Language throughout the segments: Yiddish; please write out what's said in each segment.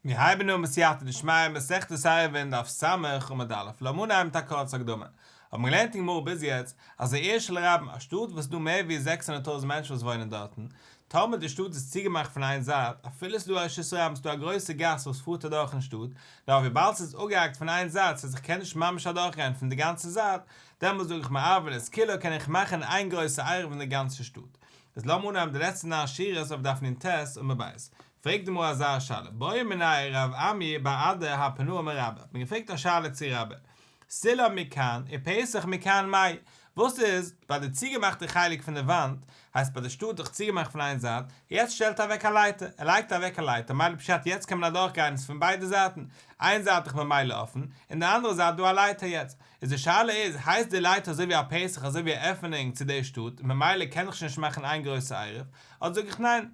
מיר הייבן אן בסייעתא דשמיא מסכת עירובין דף ס' עמוד א', לאמיר אנהייבן מיט א קורצע הקדמה. האבן מיר געלערנט אין גמרא ביז יעצט, אז א עיר של רבים, א שטאט וואס איז דא מער ווי 600 טויזנט מענטשן וואס וואוינען דארטן, טאמער די שטאט איז צוגעמאכט פון איין זייט, אפילו ס'איז דא א רשות הרבים, ס'איז דא א גרויסע גאס וואס פארט אדורך אין שטאט, נאר וויבאלד ס'איז אפגעהאקט פון איין זייט, ס'הייסט איך קען נישט ממש אדורכגיין פון די גאנצע זייט, דעמאלס זאג איך מערבין את כולה קען איך מאכן איין גרויסע עירוב אין די גאנצע שטאט. איז לאמיר אנהייבן די לעצטע ניין שורות אויף דף נ"ט עמוד ב'. פרעגט די גמרא אזא שאלה, בעא מיניה רב אמי בר אדא הרפנאה מרבה, האט מען געפרעגט א שאלה צו רבה, סולם מכאן ופתח מכאן מהו, וואס איז ביי די צוגעמאכטע חלק פון די וואנט, הייסט ביי די שטאט דאך צוגעמאכט פון איין זייט, יעצט שטעלט ער אוועק א לייטער, ער לייגט אוועק א לייטער, מילא פשט יעצט קען מען אדורך גיין עס פון ביידע זייטן, איין זייט דאך ממילא אפן, און די אנדערע זייט דא א לייטער יעצט, איז די שאלה איז, הייסט די לייטער אזוי ווי א פתח אזוי ווי א עפענונג צו די שטאט, ממילא קען איך שוין נישט מאכן איין גרויסע עירוב, אדער זאג איך ניין,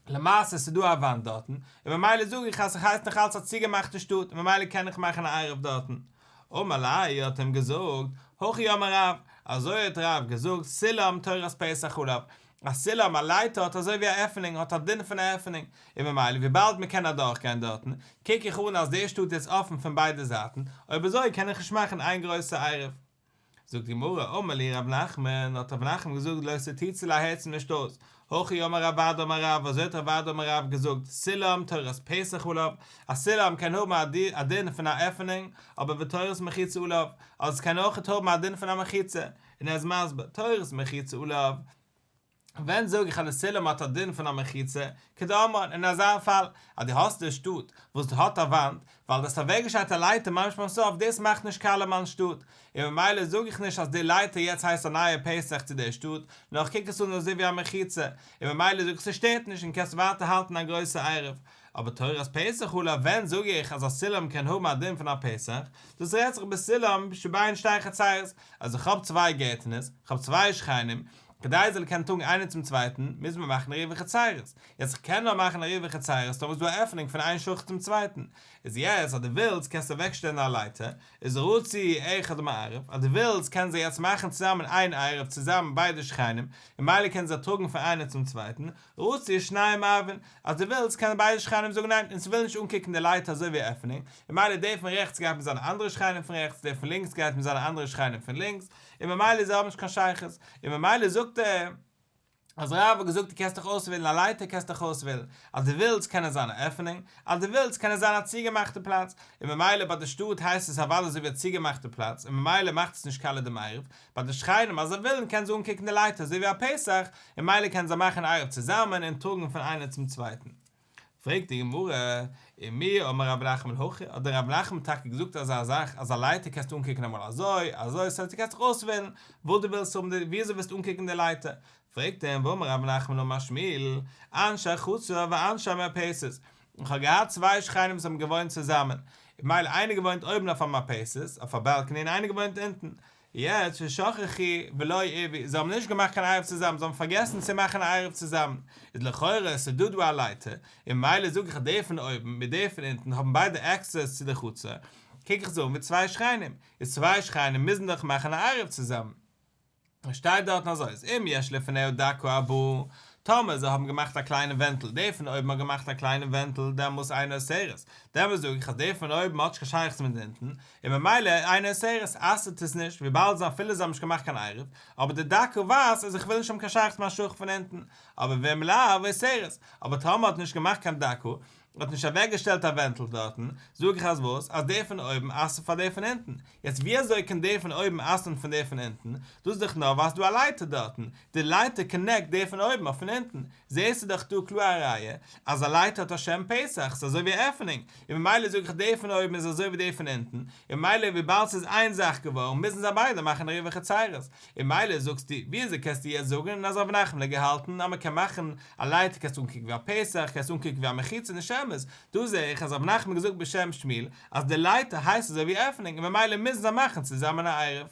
למעשה ס'איז דא א וואנט דארטן, און ממילא זאג איך אז ס'הייסט נאך אלץ א צוגעמאכטע שטאט, און ממילא קען איך מאכן א עירוב דארטן. אמר ליה האט אים געזאגט, הכי אמר רב, אזוי האט רב געזאגט, סולם תורת פתח עליו, א סולם א לייטער האט אזוי ווי א עפענונג האט א דין פון א עפענונג, און ממילא וויבאלד מ'קען אדורכגיין דארטן, קוק איך אן אז די שטאט איז אפן פון ביידע זייטן, אויב אזוי קען איך נישט מאכן איין גרויסע עירוב. זאגט די גמרא, אמר להו רב נחמן, האט רב נחמן געזאגט לא סטיתו ליה הערטס אים נישט אויס, הכי אמר רב אדא אמר רב, אזוי האט רב אדא אמר רב געזאגט, סולם תורת פתח עליו, א סולם קען האבן א דין פון א עפענונג, אבער ותורת מחיצה עליו, אז עס קען אויכעט האבן א דין פון א מחיצה, און ער איז מסביר, תורת מחיצה עליו, ווען זאג איך אז די סולם האט א דין פון א מחיצה, כדאמרן, אין אזא פאל אז דו האסט די שטאט וואס האט א וואנט, ווייל דו האסט אוועקגעשטעלט א לייטער ממש ביים סוף, דאס מאכט נישט קאליע מיין שטאט, און ממילא זאג איך נישט אז די לייטער יעצט הייסט א נייע פתח צו די שטאט, נאר איך קוק עס אן אזוי ווי א מחיצה, און ממילא זאג איך ס'שטערט נישט און קענסט ווייטער האלטן א גרויסע עירוב. אבער תורת פתח עליו ווען זאג איך אז א סולם קען האבן א דין פון א פתח, דאס רעדט זיך בסולם שבין שתי חצרות, אז איך האב צוויי גערטענערס, איך האב צוויי שכנים, כדי זיי זאלן קענען טראגן איינער צום צווייטן, מוז מען מאכן עירובי חצירות. יעצט איך קען נאר מאכן עירובי חצירות טאמער איז דא א עפענונג פון איין שכן צום צווייטן. איז יעצט אז דו ווילסט קענסטו אוועקשטעלן א לייטער, איז רצו אחד מערב, אז דו ווילסט קענען זיי יעצט מאכן צוזאמען איין עירוב צוזאמען ביידע שכנים, און מילא קענען זיי טראגן פון איינער צום צווייטן, רצו שניהם מערבין, אז דו ווילסט קענען ביידע שכנים זאגן ניין, אונז ווילן נישט אנקוקן די לייטער אזוי ווי א עפענונג, און מילא דער פון רעכטס גייט מיט זיינע אנדערע שכנים פון רעכטס, דער פון לינקס גייט מיט זיינע אנדערע שכנים פון לינקס, און ממילא זיי האבן נישט קיין שייכות, און ממילא זאגט ער, אז רב האט געזאגט דו קענסט דיך אויסוועלן א לייטער קענסט דיך אויסוועלן, אז דו ווילסט קען עס זיין א עפענונג, אז דו ווילסט קען עס זיין א צוגעמאכטע פלאץ, און ממילא ביי די שטאט הייסט עס אוודאי אזוי ווי א צוגעמאכטע פלאץ, און ממילא מאכט עס נישט קאליע דעם עירוב, ביי די שכנים אז זיי ווילן קענען זיי אנקוקן די לייטער אזוי ווי א פתח, און ממילא קענען זיי מאכן עירוב צוזאמען און טראגן פון איינער צום צווייטן. פרעגט די גמרא, ומי אמר רב נחמן הכי, האט דען רב נחמן טאקע געזאגט אזא זאך אז א לייטער קענסטו אנקוקן אמאל אזוי, אזוי, ס'הייסט דו קענסט דיך אויסוועלן וואס דו ווילסט האבן, ווי אזוי ווילסטו אנקוקן די לייטער, פרעגט אים, והאמר רב נחמן אמר שמואל, אנשי חצר ואנשי מרפסת, איך האב געהאט צוויי שכנים וואס האבן געוואוינט צוזאמען, ממילא איינער געוואוינט אויבן אויף א מרפסת, אויף א balcony און איינער געוואוינט אונטן, יעצט ששכחו ולא עירבו, זיי האבן נישט געמאכט קיין עירוב צוזאמען, זיי האבן פארגעסן צו מאכן א עירוב צוזאמען, איז לכאורה עס איז דא דא א לייטער, און ממילא זאג איך אז דער פון אויבן מיט דער פון אונטן האבן ביידע access צו די חצר, קוק איך זיי אן ווי צוויי שכנים, איז צוויי שכנים מוזן דאך מאכן א עירוב צוזאמען. עס שטייט דארטן אזוי איז אם יש לפניה דקה ארבעה, טאמער זיי האבן געמאכט א קליינע ווענטל, דער פון אויבן האט געמאכט א קליינע ווענטל, דעמאלס אינה אוסרת, דעמאלס זאג איך אז דער פון אויבן האט נישט קיין שייכות מיט אונטן, און ממילא אינה אוסרת אסר'ט עס נישט, וויבאלד זיי אפילו זיי האבן נישט געמאכט קיין עירוב, אבער די דקה ווייזט אז איך וויל נישט האבן קיין שייכות מיט מיין שכן פון אונטן, אבער ואם לאו אוסרת, אבער טאמער האט נישט געמאכט קיין דקה, האט נישט אוועקגעשטעלט א ווענטל דארטן, זאג איך אז וואס? אז דער פון אויבן אסר'ט פאר דער פון אונטן. יעצט ווי אזוי קען דער פון אויבן אסר'ן פון דער פון אונטן? דאס איז דאך נאר ווייל ס'דא א לייטער דארטן, די לייטער connect דער פון אויבן אויף פון אונטן. זעסטו דאך דא קלאר א ראיה אז א לייטער האט א שם פתח, ס'איז אזוי ווי א עפענונג, און ממילא זאג איך דער פון אויבן איז אזוי ווי דער פון אונטן, און ממילא וויבאלד ס'איז איין זאך געווארן מוזן זיי ביידע מאכן עירובי חצירות, און ממילא זאגסטו, ווי אזוי קענסטו יעצט זאגן אז רב נחמן האט געהאלטן אז מ'קען מאכן א לייטער קענסט אנקוקן ווי א פתח, קענסט אנקוקן ווי א מחיצה נישט אמת, דא זעה איך אז רב נחמן האט געזאגט בשם שמואל אז די לייטער הייסט אזוי ווי עפענונג און ממילא מוזן זיי מאכן צוזאמען א עירוב.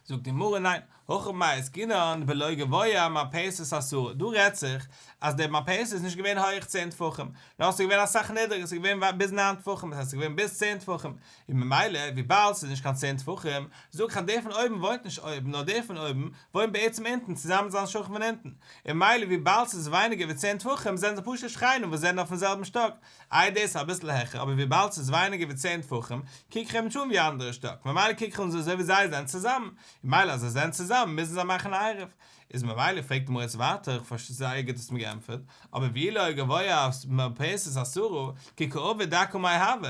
זאגט די גמרא ניין, הכא במאי עסקינן בלא גבוה מרפסת עשרה, דא רעדט זיך אז דער מרפסת איז נישט געווען הויעך צען טפחים, נאר ס'איז געווען אסאך נידריגער, ס'איז געווען ביז ניין טפחים, דאס הייסט ס'איז געווען ביז צען טפחים, און ממילא וויבאלד ס'איז נישט קיין צען טפחים, זאג איך אז דער פון אויבן וואוינט נישט אויבן, נאר דער פון אויבן וואוינט בעצם אונטן צוזאמען מיט זיין שכן פון אונטן, און ממילא וויבאלד ס'איז ווייניגער ווי צען טפחים זענען זיי פשוט שכנים וואס זענען אויפן זעלבן שטאק, איי דאס איז אביסל העכער, אבער וויבאלד ס'איז ווייניגער ווי צען טפחים, קוק איך אים נישט אן ווי א אנדערע שטאק, ממילא קוק איך אן אזוי ווי זיי זענען צוזאמען, און ממילא אז זיי זענען צוזאמען מוזן זיי מאכן א עירוב. איז ממילא פרעגט די גמרא יעצט ווייטער, איך פארשטיי זייער גוט האסט מיר געענטפערט, אבער ואי לא גבוה מרפסת עשרה, כי קא עביד דקה מאי הוי,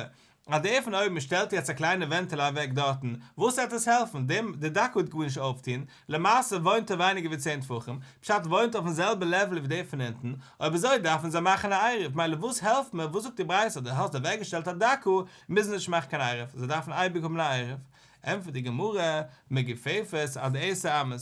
אז דער פון אויבן שטעלט יעצט א קליינע ווענטעלע אוועק דארטן, וואס וועט עס העלפן? דעם די דקה וועט גארנישט אויפטון, למעשה וואוינט ער ווייניגער ווי צען טפחים, פשט וואוינט אויפן זעלבע level ווי דער פון אונטן, אויב אזוי דארפן זיי מאכן א עירוב, מילא וואס העלפט מיר, וואס זאגט די ברייתא אז דו האסט אוועקגעשטעלט א דקה, מוזן נישט מאכן קיין עירוב, זיי דארפן אייביג האבן א עירוב. ענטפערט די גמרא, מגופפת עד עשר אמות.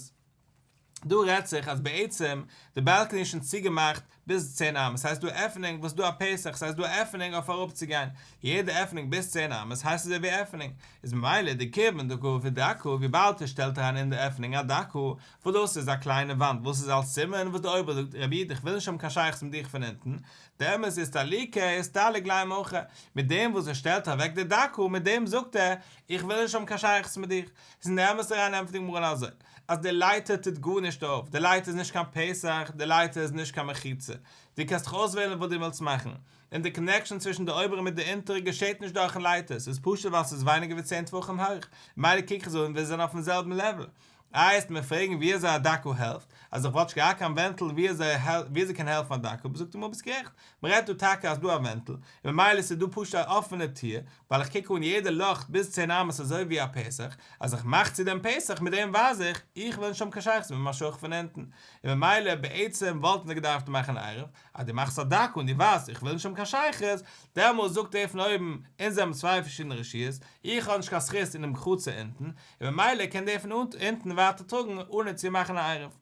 דא רעדט זיך אז בעצם די balcony איז שוין צוגעמאכט ביז צען אמות, ס'הייסט דא עפענונג וואס דא א פתח, ס'הייסט דא עפענונג אויף אראפצוגיין, יעדע עפענונג ביז צען אמות הייסט אזוי ווי עפענונג, איז ממילא דכיון דקא עביד דקה וויבאלד ער שטעלט אריין אין די עפענונג א דקה, וואס דאס איז א קליינע וואנט וואס איז אלס סימן וואס די אויבער זאגט רבי איד איך וויל נישט האבן קיין שייכות מיט דיך פון אונטן, דעמאלס אסתלוקי אסתלק ליה מהכא, מיט דעם וואס ער שטעלט אוועק די דקה מיט דעם זאגט ער איך וויל נישט האבן קיין שייכות מיט דיך, איז אין די אמת אריין ענטפערט די גמרא אזוי. אז די לייטער טוט גארנישט אויף, די לייטער איז נישט קיין פתח, די לייטער איז נישט קיין מחיצה, דו קענסט דיך אויסוועלן וואס דו ווילסט מאכן, און די connection צווישן די אויבערע מיט די אונטערע געשעט נישט דורכן לייטער, ס'איז פשוט ווייל ס'איז ווייניגער ווי צען טפחים הויך, ממילא קוק איך אזוי אן ווי זיי זענען אויפן זעלבן level. איי וועסט מיר פרעגן ווי אזוי א דקה העלפט, אז איך וואלט נישט געהאט קיין ווענטל ווי אזוי ווי אזוי קען העלפן א דקה, זאגט די גמרא ביסט גערעכט, מ'רעדט דא טאקע אז דא א ווענטל, און ממילא ס'איז דא פשוט א אפענע טיר, ווייל איך קוק אן יעדע לאך ביז צען אמות אזוי ווי א פתח, אז איך מאך צו דעם פתח מיט דעם ווייז איך, איך וויל נישט האבן קיין שייכות מיט מיין שכן פון אונטן, און ממילא בעצם וואלטן זיי געדארפט מאכן עירוב, אז דו מאכסט א דקה און דו ווייזט איך וויל נישט האבן קיין שייכות, דעמאלס זאגט ער פון אויבן, אונז האבן צוויי פארשידענע רשויות, איך האב נישט קיין זכות אינעם חצר אונטן, און ממילא קען דער פון אונטן ווייטער טראגן אנע צו מאכן א עירוב.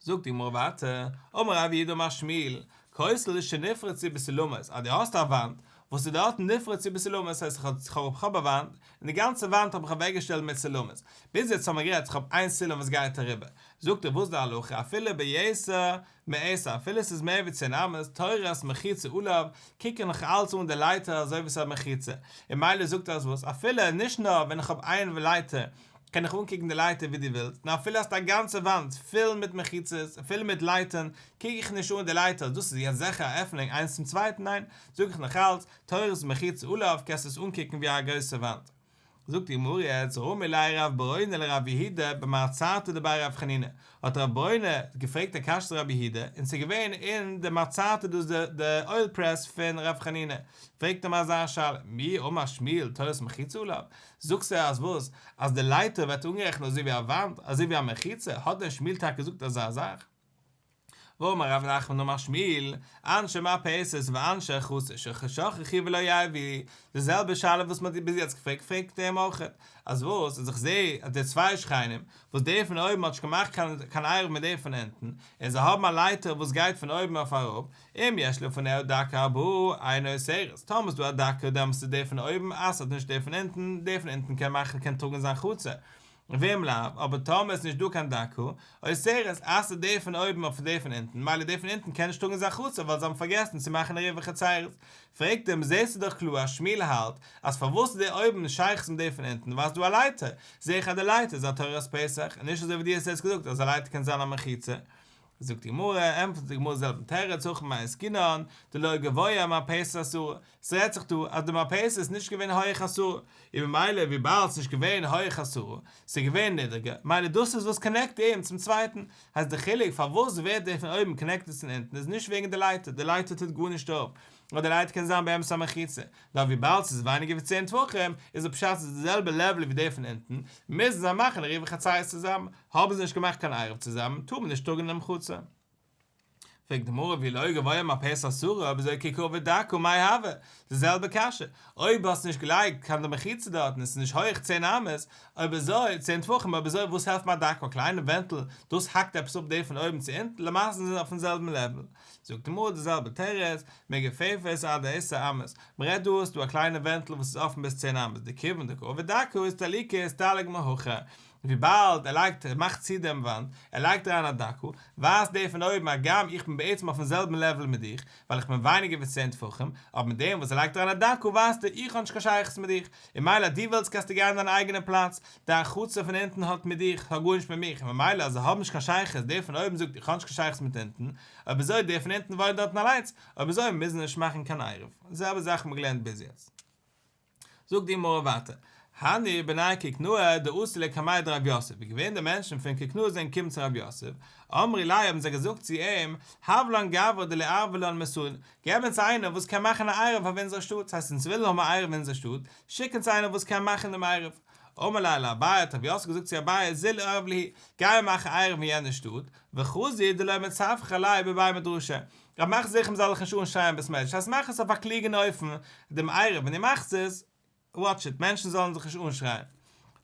זאגט די גמרא ווייטער, אמר רב יהודה אמר שמואל, כותל שנפרצו בסולמות, אז דו האסט א וואנט וואס איז דארטן נפרצו בסולמות, הייסט איך האב א וואנט, און די גאנצע וואנט האב איך אוועקגעשטעלט מיט סולמות, ביז יעצט האבן מיר גערעדט איך האב איין סולם וואס גייט אריבער, זאגט ער וואס איז די הלכה אפילו ביתר מעשר אפילו עס איז מער ווי צען אמות, תורת מחיצה עליו, קוק איך נאך אלץ אן די לייטער אזוי ווי עס איז א מחיצה, און מילא זאגט ער אז וואס אפילו נישט נאר ווען איך האב איין לייטער קען איך אנקוקן די לייטער ווי דו ווילסט, נאר אפילו האסט א גאנצע וואנט פול מיט מחיצות, פול מיט לייטערן, קוק איך נישט אן די לייטער אז דאס איז יעצט זיכער א עפענונג איינס צום צווייטן, ניין, זאג איך נאך אלץ, תורת מחיצה עליו, קענסט עס אנקוקן ווי א גרויסע וואנט. זאגט די גמרא יעצט, רמי ליה רב ברונא לרב יהודה במרצעתא דבי רב חנינא, האט רב ברונא געפרעגט א קשיא צו רב יהודה, און ס'איז געווען אין די מרצעתא דאס די oil press פון רב חנינא, פרעגט אים אזא שאלה, מי אמר שמואל תורת מחיצה עליו, זאגסטו אז וואס? אז די לייטער ווערט אנגערעכנט אזוי ווי א וואנט, אזוי ווי א מחיצה, האט דען שמואל טאקע געזאגט אזא זאך? ואמר רב נחמן אמר שמואל, אנשי מרפסת ואנשי חצר ששכחו ולא עירבו, די זעלבע שאלה וואס מען האט ביז יעצט געפרעגט פרעגט ער אים אויך, אז וואס אז איך זע אז די צוויי שכנים וואס דער פון אויבן האט נישט געמאכט קיין עירוב מיט דער פון אונטן, און זיי האבן א לייטער וואס גייט פון אויבן אויף אראפ, אם יש לפניה דקה ארבעה אינה אוסרת, טאמער איז דא א דקה דעמאלטס איז דער פון אויבן אסר'ט נישט דער פון אונטן, דער פון אונטן קען מאכן קען טראגן זיין חצר, ואם לאו, אבער טאמער איז נישט דא קיין דקה, אוסרת, אסר'ט דער פון אויבן אויף דער פון אונטן, מילא דער פון אונטן קען נישט טראגן זיין חצר ווייל זיי האבן פארגעסן צו מאכן עירובי חצירות. פרעגט אים, זעסטו דאך קלאר אז שמואל האלט אז פארוואס איז דער אויבן שייכות מיט דער פון אונטן ווייל ס'איז דא א לייטער, זע איך אז די לייטער איז א תורת פתח, און נישט אזוי ווי דו האסט יעצט געזאגט אז א לייטער קען זיין א מחיצה. זאגט די גמרא, ענטפערט די גמרא זעלבן תירוץ, הכא במאי עסקינן, דלא גבוה מרפסת עשרה, ס'רעדט זיך דא אז די מרפסת איז נישט געווען הויעך עשרה, און ממילא וויבאלד ס'נישט געווען הויעך עשרה, ס'איז געווען נידריגער, מילא דאס איז וואס connect אים צום צווייטן, הייסט די חילוק פארוואס ווערט דער פון אויבן connected צום אונטן איז נישט וועגן די לייטער, די לייטער טוט גארנישט אויף, נאר די לייטער קען זיין באמת א מחיצה, נאר וויבאלד ס'איז ווייניגער ווי צען טפחים, איז די פשט ס'איז די זעלבע level ווי דער פון אונטן, מוזן זיי מאכן עירובי חצירות צוזאמען, האבן זיי נישט געמאכט קיין עירוב צוזאמען, טאר מען נישט טראגן אינעם חצר. פרעגט די גמרא ואי לא גבוה מרפסת עשרה אויב אזוי כי קא עביד דקה מאי הוי, די זעלבע קשיא, אויב האסט נישט געלייגט קיין די מחיצה דארטן און ס'איז נישט הויעך צען אמות, אויב אזוי, צען טפחים, אויב אזוי וואס העלפט מיר א דקה, א קליינע ווענטל, דאס האקט עפעס אפ די פון אויבן צו אונטן, למעשה זענען זיי אויפן זעלבן level. זאגט די גמרא די זעלבע תירוץ, מגופפת עד עשר אמות, מ'רעדט דא איז דא א קליינע ווענטל וואס איז אפן ביז צען אמות, דכיון דקא עביד דקה אסתלוקי אסתלק מהכא. וויבאלד ער לייגט ער מאכט צו דעם וואנט, ער לייגט אריין א דקה, ווייזט דער פון אויבן הגם איך בין בעצם אויפן זעלבן לעוול מיט דיך, ווייל איך בין ווייניגער ווי צען טפחים, אבער מיט דעם וואס ער לייגט אריין א דקה ווייזט ער איך האב נישט קיין שייכות מיט דיך, און ממילא אז דו ווילסט קענסטו גיין אין דיין אייגענע פלאץ, דיין חצר פון אונטן האט מיט דיך, האט גארנישט מיט מיך, און ממילא אז זיי האבן נישט קיין שייכות, דער פון אויבן זאגט איך האב נישט קיין שייכות מיט אונטן, אויב אזוי דער פון אונטן וואוינט דארטן אליינס, אויב אזוי מוז מען נישט מאכן קיין עירוב. די זעלבע זאך האט מען געלערנט ביז יעצט. זאגט די גמרא ווייטער, הנהו בני קוקנאה דאתו לקמיה דרב יוסף, איז געווען די מענטשן פון קוקנאה זענען געקומען צו רב יוסף, אמרי ליה האבן זיי געזאגט צו אים, הב לן גברא דליערבא לן מסאין, געב אונז איינער וואס קען מאכן א עירוב אויף אונזער שטאט, ס'הייסט אונז ווילן האבן א עירוב אין אונזער שטאט, שיק אונז איינער וואס קען מאכן דעם עירוב. אמר ליה לאביי, האט רב יוסף געזאגט צו אביי, זיל ערב להו, גיי און מאך א עירוב אין יענע שטאט, וחזי דלא מצווחי עלייהו בבי מדרשא, אבער מאך זיכער מ'זאל דיך נישט אנשרייען אין בית מדרש, הייסט מאך עס אויף א קלוגן אופן, דעם עירוב ווען דו מאכסט עס, וואטש איט, מענטשן זאלן זיך נישט אנשרייען.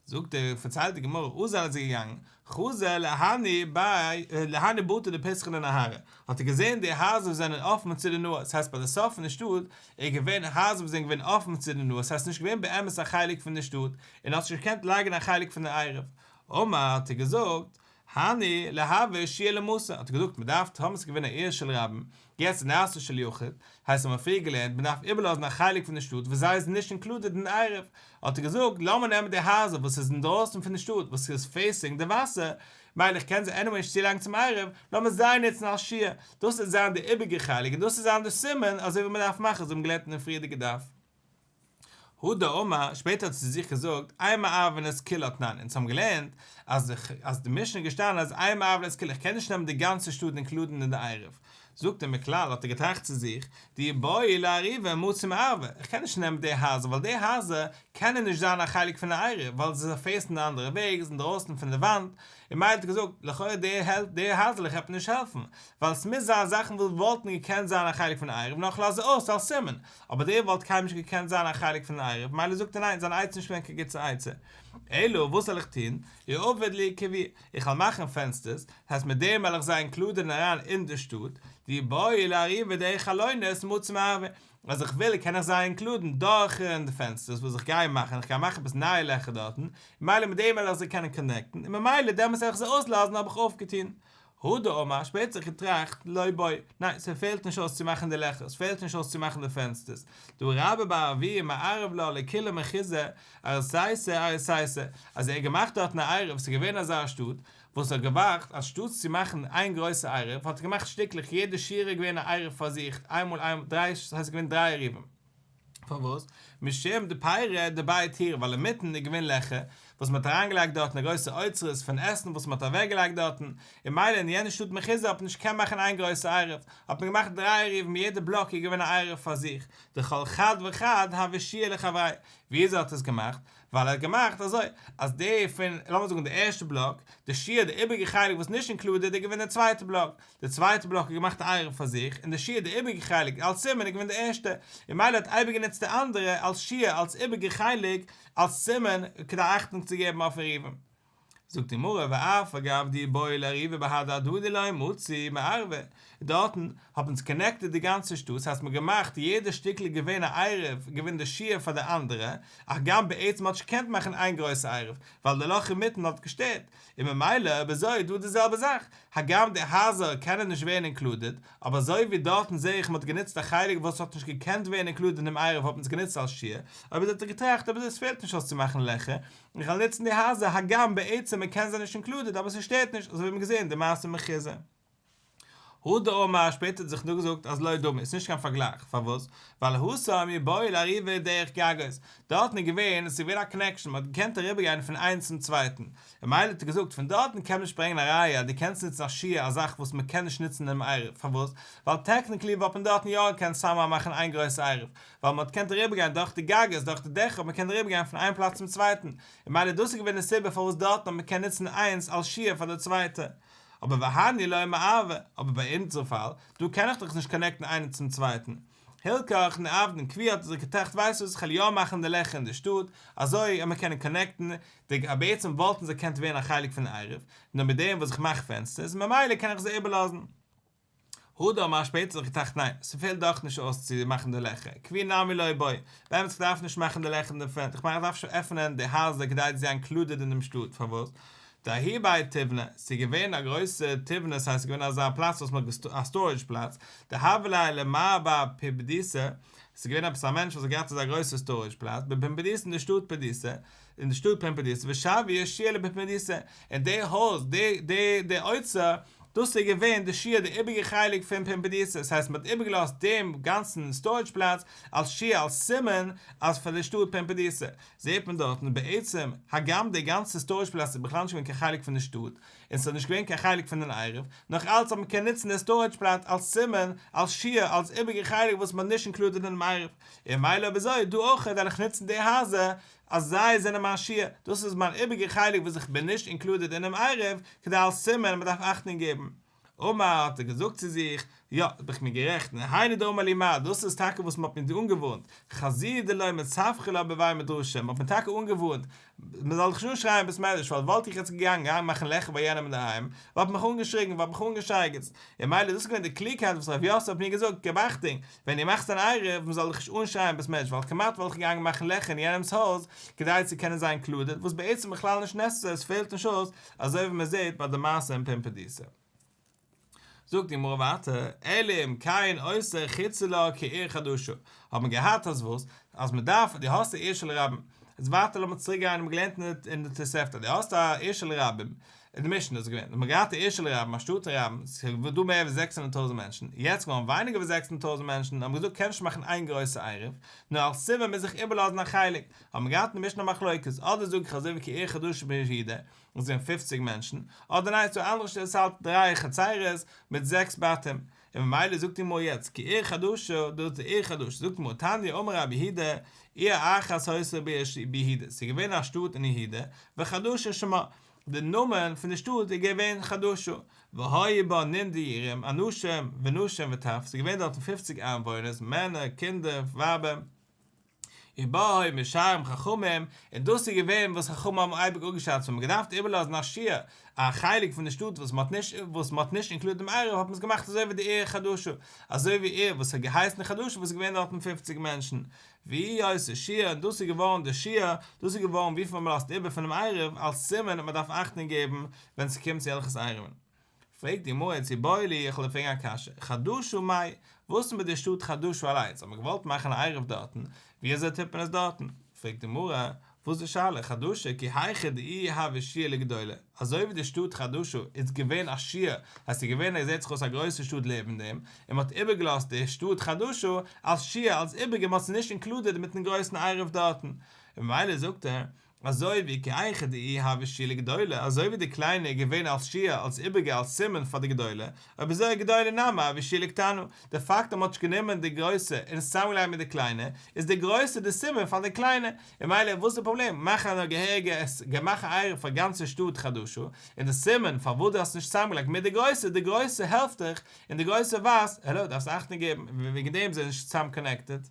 זאגט ער, פארציילט די גמרא, אזל איז ער געגאנגען, חזא להנהו בי להנהו בתי דפתחין לנהרא, האט ער געזען די הייזער וואס זענען אפן צו די נהר, ס'הייסט ביי די סוף פון די שטאט איז געווען הייזער וואס זענען געווען אפן צו די נהר, ס'הייסט נישט געווען באמת א חלק פון די שטאט, און האט נישט געקענט לייגן א חלק פון די עירוב. אמר האט ער געזאגט, הני ליהוו שיור למתא, האט ער געזאגט מען דארף טאמער ס'איז געווען א עיר של רבים, יעצט נעשה של יחיד, הייסט האט מען פריער געלערנט מען דארף איבערלאזן א חלק פון די שטאט וואס זיי איז נישט אינקלודעד אין עירוב, האט ער געזאגט לאמיר נעמען די הייזער וואס איז אינדרויסן פון די שטאט וואס איז facing די וואסער, מילא איך קען זיי עניוועי נישט צולייגן צום עירוב, לאמיר זיי נוצן אלס שיור, דאס וועט זיין די איבעריגע חלק און דאס וועט זיין די סימן אזוי ווי מען דארף מאכן אזוי האבן געלערנט אין די פריערדיגע דף. הדר אמר, שפעטער האט זי צו זיך געזאגט, אין מערבין את כולה תנן, אונז האבן געלערנט אז אז די משנה איז געשטאנען אז אין מערבין את כולה, איך קען נישט נעמען די גאנצע שטאט אינקלודן אין די עירוב. זאגט ער מכלל האט ער געטראכט צו זיך, דאי בעי לערובי מצי מערבי, איך קען נישט נעמען די הייזער ווייל די הייזער קענען נישט זיין א חלק פון די עירוב ווייל זיי פעיסן די אנדערע וועג, זענען דרויסן פון די וואנט, און ממילא האט ער געזאגט, לכאורה די די הייזעלעך וועט מיר נישט העלפן, ווייל עס מוז זיין זאכן וואס וואלטן געקענט זיין א חלק פון די עירוב נאר כ'לאז זיי אויס אלס סימן, אבער דער וואלט קיינמאל נישט געקענט זיין א חלק פון די עירוב, ממילא זאגט ער ניין, זיין עצה איז נישט געווען קיין גוטע עצה. אלא וואס זאל איך טון? איעביד להו כוי, איך וועל מאכן פענסטערס, דאס הייסט מיט דעם וועל איך זיי אינקלודען אריין אין די שטאט, דאי בעי לערובי דרך חלונות מצי מערבי, אז איך וויל קען איך זיי אינקלודן דורכן די פענסטערס וואס איך גיי מאכן, איך גיי מאכן עפעס נייע לעכער דארטן, ממילא מיט דעם וועל איך זיי קענען קאנעקטן, און ממילא דעמאלטס וועל איך זיי אויסלאזן האב איך אויפגעטון. הדר אמר, שפעטער זיך געטראכט, לא בעי, ניין, ס'פעלט נישט אויס צו מאכן די לעכער, ס'פעלט נישט אויס צו מאכן די פענסטערס, דהא רבה בר אבוה מערב לה לכולה מחוזא, ארסייתא ארסייתא, אז ער האט געמאכט דארטן א עירוב, ס'איז געווען אזא שטאט, וואס האט געוואכט, אנשטאטס צו מאכן איין גרויסע עירוב, האט ער געמאכט שטיקלעך, יעדע שורה איז געווען א עירוב פאר זיך, איינמאל איין, דריי, ס'הייסט ס'איז געווען דריי עירובים. פארוואס? משום דפירי דבי טורי, ווייל אינמיטן איז געווען לעכער, וואס מ'האט אריינגעלייגט דארטן א גרויסע אוצרות פון עסן וואס מ'האט אוועקגעלייגט דארטן, און מילא אין יענע שטאט מחוזא האט מען נישט געקענט מאכן איין גרויסע עירוב, האט מען געמאכט דריי עירובים יעדע בלאק איז געווען א עירוב פאר זיך, דכל חד וחד הוה שיור לחבריה, וויאזוי האט ער עס געמאכט? ווייל ער האט געמאכט אזוי, אז די פון, לאמיר זאגן די ערשטע בלאק, די שיור די איבעריגע חלק וואס נישט אינקלודעד איז געווען די צווייטע בלאק, די צווייטע בלאק האט געמאכט א עירוב פאר זיך, און די שיור די איבעריגע חלק אלס סימן איז געווען די ערשטע, און מילא האט אייביג גענוצט די אנדערע אלס שיור אלס איבעריגע חלק אלס סימן כדי אכטונג צו געבן אויף עירובים. זאגט די גמרא ואף על גב דאי בעי לערובי בהדי הדדי לא מצי מערבי, דארטן האט מען קאנעקטעד די גאנצע שטאט, ס'הייסט מ'האט געמאכט יעדע שטיקל איז געווען א עירוב געווען די שיור פאר די אנדערע, הגם בעצם האט נישט געקענט מאכן איין גרויסע עירוב ווייל די לאך אינמיטן האט געשטערט, און ממילא אויב אזוי איז דא די זעלבע זאך, הגם די הייזער קענען נישט ווערן אינקלודעד, אבער אזוי ווי דארטן זעה איך מ'האט גענוצט א חלק וואס האט נישט געקענט ווערן אינקלודעד אינעם עירוב האט מען עס גענוצט אלס שיור, אויב אזוי האט ער געטראכט אויב אזוי עס פעלט נישט אויס צו מאכן לעכער, איך וועל נוצן די הייזער הגם בעצם מ'קען זיי נישט אינקלודעד אבער ס'שטערט נישט אזוי ווי מ'האט געזען די מעשה מחוזא. הדר אמר שפעטער האט זיך נאכגעזאגט אז לא דמי, ס'נישט קיין פארגלייך, פארוואס? ווייל התם אי בעי לערובי דרך גגות, דארטן איז געווען, עס איז געווען א קאנעקשאן, מ'האט געקענט אריבערגיין פון איינס צום צווייטן, און מילא האט ער געזאגט פון דארטן קען מען נישט ברענגען א ראיה אז דו קענסט נוצן א שיור א זאך וואס מ'קען נישט נוצן אינעם עירוב, פארוואס? ווייל טעקניקלי וואלט מען דארטן יא געקענט סאמהאו מאכן איין גרויסע עירוב, ווייל מ'האט געקענט אריבערגיין דורך די גגות, דורך די דעכער האט מען געקענט אריבערגיין פון איין פלאץ צום צווייטן, און מילא דאס איז געווען די סיבה פארוואס דארטן האט מען געקענט נוצן איינס אלס שיור פאר די צווייטע. אבער והני לא מערבי, אבער ביי אונזער פאל, דא קען איך דאך נישט קאנעקטן איינער צום צווייטן. הלכך ניעבדן כוי האט ער זיך געטראכט ווייסט וואס איך וועל יא מאכן די לעכער אין די שטאט, אזוי אז מען קענען קאנעקטן, די בעצם וואלטן זיי געקענט ווערן א חלק פון עירוב, נאר מיט דעם וואס איך מאך פענסטערס, ממילא קען איך זיי איבערלאזן. הדר אמר שפעטער זיך געטראכט ניין, ס'פעלט דאך נישט אויס צו מאכן די לעכער, כוי נמי לא בעי, באמת כ'דארף נישט מאכן די לעכער אין די ווענט, כ'מיין כ'דארף נישט עפענען די הייזער כדי צו זיין אינקלודעד אין דעם שטאט, פארוואס? דההוא בי תיבנא, ס'איז געווען א גרויסע תיבנא, ס'הייסט ס'איז געווען אזא פלאץ וואס מ'האט א סטארעדזש פלאץ, דהוה ליה למר בר פומבדיתא, ס'איז געווען עפעס א מענטש וואס האט געהאט אזא גרויסע סטארעדזש פלאץ, בפומבדיתא אין די שטאט פומבדיתא, אין די שטאט פומבדיתא, ושויה שיעור לפומבדיתא, און די הויז, די די די אוצר, דאס איז געווען די שיעור די איבעריגע חלק פון פומבדיתא, ס'הייסט מ'האט איבערגעלאזט דעם גאנצן סטארעדזש פלאץ אלס שיעור אלס סימן אז פאר די שטאט פומבדיתא, זעט מען דארטן בעצם הגם די גאנצע סטארעדזש פלאץ איז בכלל נישט געווען קיין חלק פון די שטאט, און ס'איז נישט געווען קיין חלק פון דעם עירוב, נאך אלץ האט מען קען נוצן די סטארעדזש פלאץ אלס סימן, אלס שיעור, אלס איבעריגע חלק וואס מ'האט נישט אינקלודעד אינעם עירוב, און ממילא אויב אזוי דא אויך וועל איך נוצן די הייזער אז זיי זענען מיין שיעור, דאס איז מיין איבעריגע חלק וואס איך בין נישט אינקלודעד אינעם עירוב, כדי אלס סימן מ'דארף אכטונג געבן. אמר האט ער געזאגט צו זיך, יא, בין איך מיר גערעכט, און היינו דאמר לי מר, דאס איז טאקע וואס מ'האט מיר אנגעווארנט, חזי דלא מצווחי לה בבי מדרשא, מ'האט מיר טאקע אנגעווארנט, מ'זאל דיך נישט אנשרייען אין בית מדרש, ווייל וואלט איך יעצט געגאנגען גיין מאכן לעכער ביי יענעם אינדערהיים, וואלט מען מיך אנגעשריגן, וואלט מיך אנגעשייגעצט, און מילא דאס איז געווען די קלוגקייט וואס רב יוסף האט מיר געזאגט, געב אכטונג, ווען דו מאכסט אן עירוב, מ'זאל דיך נישט אנשרייען אין בית מדרש, ווייל כמעט וואלט איך געגאנגען מאכן לעכער אין יענעמ'ס הויז, כדי צו קענען זיין אינקלודעד, וואס בעצם בכלל נישט נעסעסערי, עס פעלט נישט אויס, אזוי ווי מען זעט ביי די מעשה אין פומבדיתא. זאגט די גמרא ווייטער, אלא אם כן עושה חוצה לה כעיר חדשה, האט מען געהאט אז וואס? אז מען דארף, דו האסט א עיר של רבים, איז ווייטער לאמיר צוריק גיין, מ'האט געלערנט אין די תוספתא, דו האסט א עיר של רבים, אין די משנה איז געווען, מען האט געהאט א עיר של רבים, א שטאט רבים, ס'איז דא מער ווי זעקס הונדערט טויזנט מענטשן, יעצט געווארן ווייניגער ווי זעקס הונדערט טויזנט מענטשן, האבן געזאגט קען נישט מאכן איין גרויסע עירוב, נאר אלס סימן מוז איך איבערלאזן א חלק, האט מען געהאט אין די משנה א מחלוקת, אדער זאג איך אזוי ווי כעיר חדשה ביהודה, וואס זענען פופציג מענטשן, אדער ניין ס'דא אנדערע שיטות וואס האלט דריי חצרות מיט זעקס בתים, און ממילא זאגט די גמרא יעצט כעיר חדשה, דאס איז די עיר חדשה, זאגט די גמרא תניא אמר רבי יהודה, עיר אחת היתה ביהודה, ס'איז געווען א שטאט אין יהודה, וחדשה שמה, די נאמען פון די שטאט איז געווען חדשה, והיו בה נ' דירים, אנשים ונשים וטף, ס'איז געווען דארטן פופציג איינוואוינערס, מענער, קינדער, ווייבער. ובה היו משערים חכמים, און דאס איז געווען וואס חכמים האבן אייביג אפגעשאצט ווען מ'האט געדארפט איבערלאזן א שיעור, א חלק פון די שטאט וואס מ'האט נישט וואס מ'האט נישט אינקלודעד דעם עירוב האט מען עס געמאכט אזוי ווי די עיר חדשה, אזוי ווי עיר וואס האט געהייסן חדשה וואס איז געווען דארטן פופציג מענטשן, והיא היתה שיעור, און דאס איז געווארן די שיעור, דאס איז געווארן וויפיל מ'לאזט איבער פונעם עירוב אלס סימן אז מ'דארף אכטונג געבן ווען ס'קומט צו הלכות עירובין. פרעגט די גמרא איבעיא להו, איך וועל דיר פרעגן א קשיא, חדשה מאי, וואס איז מיט די שטאט חדשה אליינס, האט מען געוואלט מאכן א עירוב דארטן, ווי אזוי טוט מען עס דארטן? פרעגט די גמרא, וואס איז די שאלה, חדשה כי היכי דאיהי הויא שיעור לגדולה, אזוי ווי די שטאט חדשה איז געווען א שיעור, אז ס'איז געווען עס זעט זיך אויס א גרויסע שטאט לעבן דעם, און מ'האט איבערגעלאזט די שטאט חדשה אלס שיעור אלס איבריגע מ'האט עס נישט אינקלודעד מיטן גרויסן עירוב דארטן, און ממילא זאגט ער, אזוי ווי כי היכי דאיהי הויא שיעור לגדולה, אזוי ווי די קליינע איז געווען אלס שיעור, אלס איבריגע, אלס סימן פאר די גדולה, אויב אזוי גדולה נמי הויא שיעור לקטנה, די פאקט אז מען האט נישט גענומען די גרויסע און עס צוזאמגעלייגט מיט די קליינע, איז די גרויסע די סימן פאר די קליינע, און ממילא וואס איז די פראבלעם, מאך א געהעריגע מאך א עירוב פאר גאנצע שטאט חדשה, און די סימן פארוואס דו האסט נישט צוזאמגעלייגט מיט די גרויסע, די גרויסע העלפט דיך, און די גרויסע ווייזט, העלא, דארפסט אכטונג געבן, וועגן דעם זענען נישט צוזאם קאנעקטעד.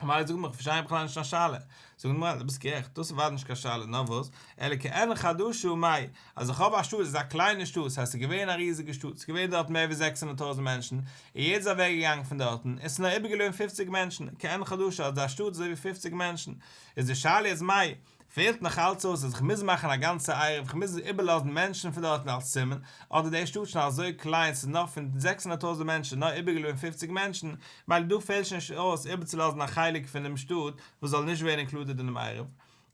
ממילא זאגט מען איך פארשטיי בכלל נישט דיין שאלה. זאגט די גמרא דו ביסט גערעכט, דאס איז אוודאי נישט קיין שאלה, נאר וואס, אלא כעין חדשה מאי, אז איך האב א שטאט, עס איז א קליינע שטאט, ס'הייסט ס'איז געווען א ריזיגע שטאט, ס'איז געווען דארט מער ווי זעקס הונדערט טויזנט מענטשן, און יעדער איז אוועק געגאנגען פון דארטן, און ס'איז נאר איבערגעבליבן פופציג מענטשן, כעין חדשה, אז די שטאט איז אזוי ווי פופציג מענטשן, איז די שאלה יעצט מאי, פעלט נאך אלץ אויס אז איך מוז מאכן א גאנצע עירוב, איך מוז איבערלאזן מענטשן פון דארטן אלס סימן, אדער די שטאט שוין אזוי קליין ס'איז נאר פון זעקס הונדערט טויזנט מענטשן נאר איבערגעבליבן פופציג מענטשן, מילא דא פעלט שוין נישט אויס איבערצולאזן א חלק פונעם שטאט וואס זאל נישט ווערן אינקלודעד אינעם עירוב.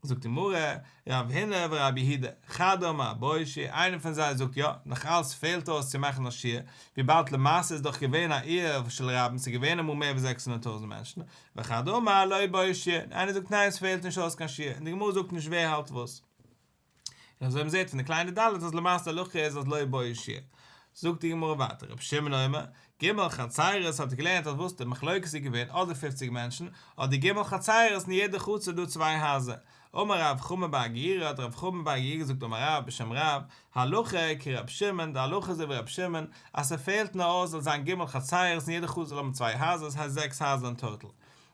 זאגט די גמרא, רב הונא ורב יהודה, חד אמר בעי שיעור, איינער פון זיי זאגט יא, נאך אלץ פעלט אויס צו מאכן א שיעור, וויבאלד למעשה איז דאך געווען א עיר של רבים, ס'איז געווען אמאל מער ווי זעקס הונדערט טויזנט מענטשן, וחד אמר לא בעי שיעור, און איינער זאגט ניין עס פעלט נישט אויס קיין שיעור, און די גמרא זאגט נישט ווער האלט וואס. און אזוי מ'זעט פון די קליינע ד' אז למעשה הלכה איז אז לא בעי שיעור. זאגט די גמרא ווייטער רבי שמעון אומר, ג' חצירות האט ער געלערנט אז וואס די מחלוקת איז געווען אדער פופציג מענטשן, אדער ג' חצירות אין יעדע חצר איז דא צוויי הייזער. אמר רב חמא בר גוריא האט רב חמא בר גוריא געזאגט אמר רב בשם רב, הלכה כרבי שמעון, די הלכה איז אזוי ווי רבי שמעון, אז ס'פעלט נאר אויס זאל זיין ג' חצירות און יעדע חצר זאל האבן צוויי הייזער, ס'הייסט זעקס הייזער אין טאטאל.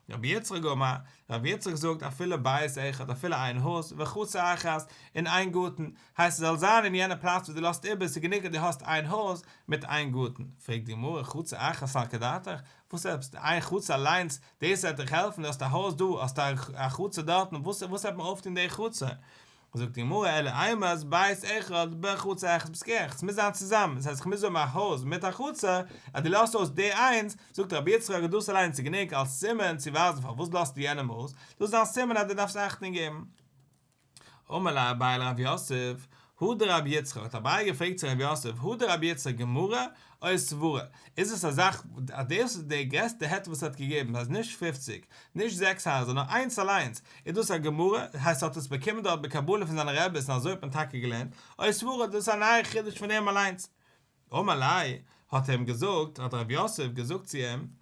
רבי יצחק אמר, רבי יצחק זאגט אפילו בית אחד אפילו איין הויז וחצר אחת און איין גארטן, הייסט עס זאל זיין אין יענע פלאץ וואס דו לאזט איבער ס'איז גענוג אז דו האסט איין הויז מיט איין גארטן, פרעגט די גמרא חצר אחת סלקא דעתך, וואס עפעס איין חצר אליינס דאס וועט דיך העלפן דו האסט א הויז דא האסט א חצר דארטן וואס וואס וועט מען אויפטון די חצר? זאגט די גמרא אלא אימת בית אחד בחצר אחת ביסט גערעכט ס'מוז זיין צוזאמען דאס הייסט כ'מוז האבן א הויז מיט א חצר אז דו לאזט אויס די איינס זאגט רבי יצחק אז דאס אליינס איז גענוג אלס סימן צו ווייזן פארוואס לאזטו יענעם אויס דאס איז דיין סימן אז דו דארפסט אכטונג געבן. אמר ליה אביי לרב יוסף, הא דרבי יצחק, האט אביי געפרעגט צו רב יוסף, הא דרבי יצחק גמרא או סברה, איז עס א זאך אז דאס איז די גרעסטע היתר וואס ער האט געגעבן, אז נישט פופציג, נישט זעקס הייזער, נאר איינס אליינס, איז דאס א גמרא, הייסט ער האט עס באקומען דארט בקבלה פון זיינע רעבעס און אזוי האט מען טאקע געלערנט, או סברה, דאס איז א נייע חידוש פון אים אליינס. אמר ליה, האט ער אים געזאגט, האט רב יוסף געזאגט צו אים,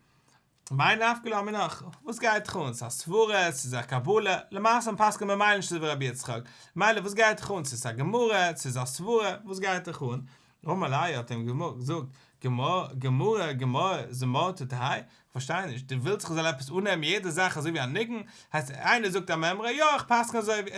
מאי נפקא לן מינך, וואס גייט דיך אן, ס'איז א סברה, ס'איז א קבלה, למעשה פסק'נט מען ממילא נישט אזוי ווי רבי יצחק, מילא וואס גייט דיך אן, ס'איז א גמרא, ס'איז א סברה, וואס גייט דיך אן? אמר ליה האט אים געזאגט, גמרא גמרא זמורתא תהא, כ'פארשטיי נישט, דו ווילסט איך זאל עפעס אננעמען יעדע זאך אזוי ווי א ניגון, הייסט איינער זאגט א מימרא, יא איך פסק'ן אזוי ווי,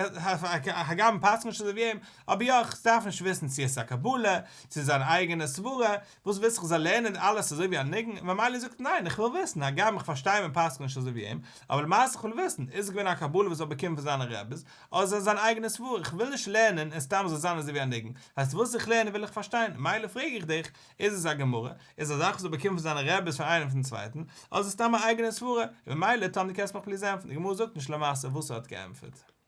הגם פסק'ן נישט אזוי ווי אים, אבער יא איך דארף נישט וויסן צו עס איז א קבלה, צו ס'איז זיין אייגענע סברה, וואס ווילסט איך זאל לערנען אלעס אזוי ווי א ניגון, און ממילא זאגט ניין איך וויל וויסן, הגם איך פארשטיי מען פסק'נט נישט אזוי ווי אים, אבער למעשה איך וויל וויסן, איז עס געווען א קבלה וואס ער האט באקומען פון זיינע רעביס, אדער איז עס זיין אייגענע סברה, איך וויל נישט לערנען און סתם זאל זיין אזוי ווי א ניגון, הייסט וואס איך לערן וויל איך פארשטיין, מילא פרעג איך דיך, איז עס א גמרא, איז א זאך וואס ער האט באקומען פון זיינע רעביס פון איינעם פון צווייטן, אדער איז עס סתם א אייגענע סברה, און ממילא טאמער דו קענסט מיך please ענטפערן, די גמרא זאגט נישט למעשה וואס ער האט געענטפערט.